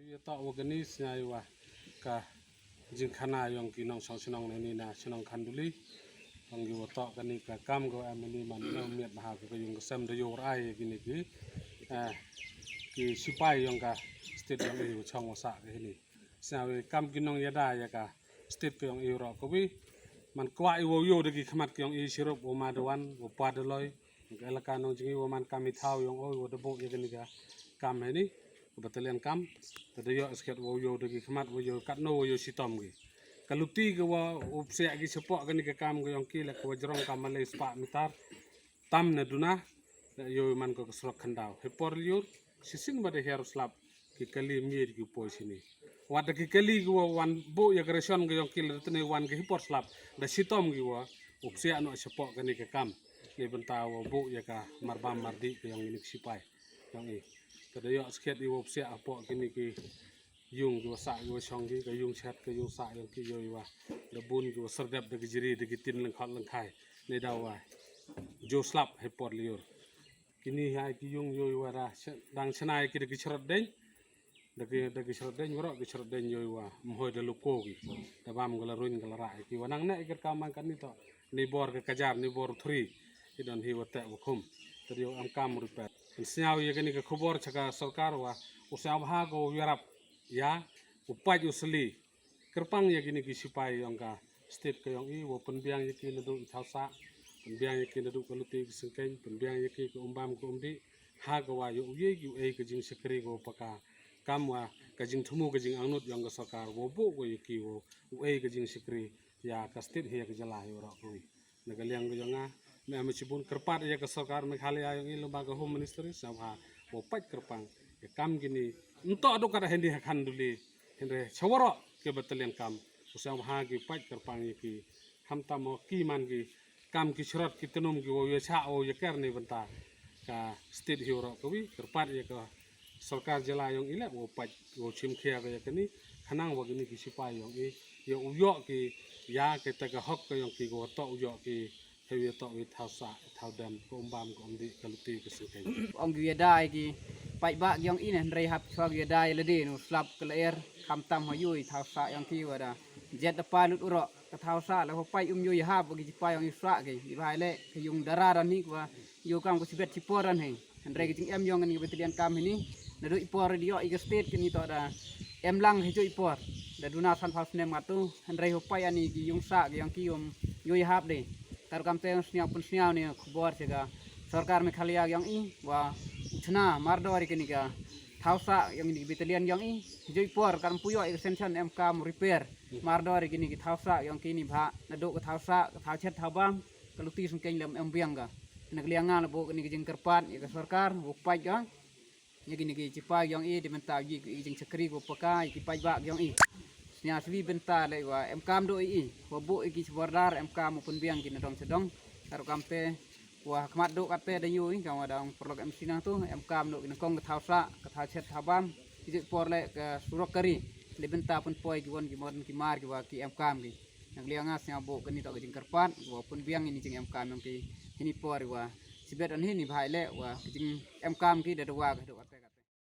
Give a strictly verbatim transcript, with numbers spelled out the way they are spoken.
Ïa toh wa kani sñiaw wa ka jingkhana yong ki nongshong shnong na ini na shnong Khanduli. Ong ïa wa toh kani ka kam ko em ini man ïa miet bha ka yung ka sem da yor ai ïa kini ki, eh, ki sipai yong ka state yong i wa chong wa sah ka ini. Sñiaw wa kam ki nongïada ïa ka state ka yong i ro ka wi. Man kwah i wa yoh da ki khmat ka yong i sirup wa ma da wan wa pa da loi. Ka elaka nong jing i wa man kam i thaw yong o i wa da bok ïa kani ka kam heni. Ka battalion kam. Ta da yoh skhet wa yoh da ki khmat wa yoh katno wa yoh sitom ki. Ka luti ka wa upsiah ki chapoh kani ka kam ka yong ki la ka wa jrong ka malai spah mitar. Tam na duna. La yoh man ko ka srok khandaw. He por liur. Sisin wa da her slap. Ki kali mir ki poi sini. Wat da ki kali ki wa wan bok ïa ka ration ka yong ki la da tene wan ki he por slap. Da sitom ki wa. Upsiah no chapoh kani ka kam. Ni bynta wa bok ïa ka marbam mardi ka yong ini ki sipai. Yong i. Ka da yoh skhet i wa upsiah hapoh kini ki yung ki wa sah ki wa shong ki, ka yung shet ka yung sah yong ki yoh i wa. Da bun ki wa serdep da ki jiri da ki tin lengkhot lengkhai. Ni da wa. Jo slap he por liur. Kini hai ki yung yoh i wa da, dang chna ïa ki da ki chrot deng. Da ki, da ki chrot deng, warok ki chrot deng yoh i wa. Mhoi da luko ki. Da bam ka la ruin ka la rai ki wa nang ne i ker kam man kan ni to. Ni bor ka kajar, ni bor thri. Ki don hi wa te wa khum. Tadi yoh am kam rupet. Kan sñiaw ïa kani ka khubor cha ka sorkar wa. U sñiaw bha ko yarap. Ya, u paj u sli. Kyrpang ïa kini ki sipai yong ka state ka yong i, wa pynbiang ïa ki naduh i thaw sah, pynbiang ïa ki naduh ka luti ki sengkeng, pynbiang ïa ki ka umbam ka umdi, ha ka wa ïa u ye ki u ei ka jingshakri ka wa paka, kam wa ka jingthmu ka jingangnud yong ka sorkar, wa bok wa ïa ki wa u ei ka jingshakri, ïa ka state hi ïa ka jylla hi u rok ka wi. Na ka liang ka yong nga, me am chibun kyrpad ïa ka sorkar Meghalaya yong i lem ba ka Home Ministry, sa wa, wa paj kyrpang, ïa kam kini, nto dok kada hendi ha Khanduli, Hynrei cha warok ki battalion kam, u sñiaw bha ki pait kyrpang ïa ki, khamtam mo ki man ki, kam ki chrot ki tnum ki wow ïa chah wow ïa ker ni bynta ka state hi warok ka wi, kyrpad ïa ka sorkar jylla yong i leh wow pait wow chim khia ka ïa kani, khnang wa kini ki sipai yong i, ïa u yoh ki, ïa kita ka hok ka yong ki ka wa toh u yoh ki, Hei wi toh wi thaw sah, thaw dem, ka um bam, ka um dih, ka luti, ka sngewkheiñ. Ong ki ïa dai ki paidbah ki ong ine, hynrei hap chwa ki ïa dai lade nu slap ka lyer, khamtam ha ïu i thaw sah ong ki wa da. Jet da pai lut urok, ka thaw sah la ho pai um ïu i hap, ki jipa ong i sah ki, i bhai le, ka yung dara da ni kwa, ïu kam ka sibet sipor da ni. Hynrei ki jingem ïong kani ka battalion kam hini, naduh i por radio i ka state kani toh da em lang hi ju i por. Da duna san phaw snem ngatu, hynrei ho pai ani ki yung sah ki ong ki um ïu i hap de. Tang kam te sniaw pun sniaw ni khubor sha ka sorkar Meghalaya ïong i, wa u chna mardor i kani ka thaw sah ïong i battalion ïong i, hi ju i por kam pu ïoh i ka sensen em kam repair. Mardor i kani ka thaw sah ïong kini bha, naduh ka thaw sah, ka thaw chet thaw bam, ka luti sngewkheiñ lem em biang ka. Na ka liang nga la buh kani ka jingkyrpad ïa ka sorkar, u pait ka. Ïa kini ki jipa ïong i, di bynta ïa ki jingchakri ko paka, ïa ki paidbah ïong i. Snia swi bynta le wa em kam do i, wa buh i ki border em kam u pynbiang ki na dong chadong. Kar kam te, wa khmat do kat te da ïu i, kam wa dang paralok em sinang tu, em kam do ki na kong ka thaw sah, ka thaw chet thaw bam, ki jik por le ka surok kari, di bynta pynpoi ki won ki mon ki mar ki wa ki em kam ki. Na ka liang nga sñiaw buh kani toh ka jingkyrpad, wa pynbiang ini jingem kam ïong ki hini por wa. Sibet on hini bhai le, wa ka jingem kam ki da dawa ka dawa te.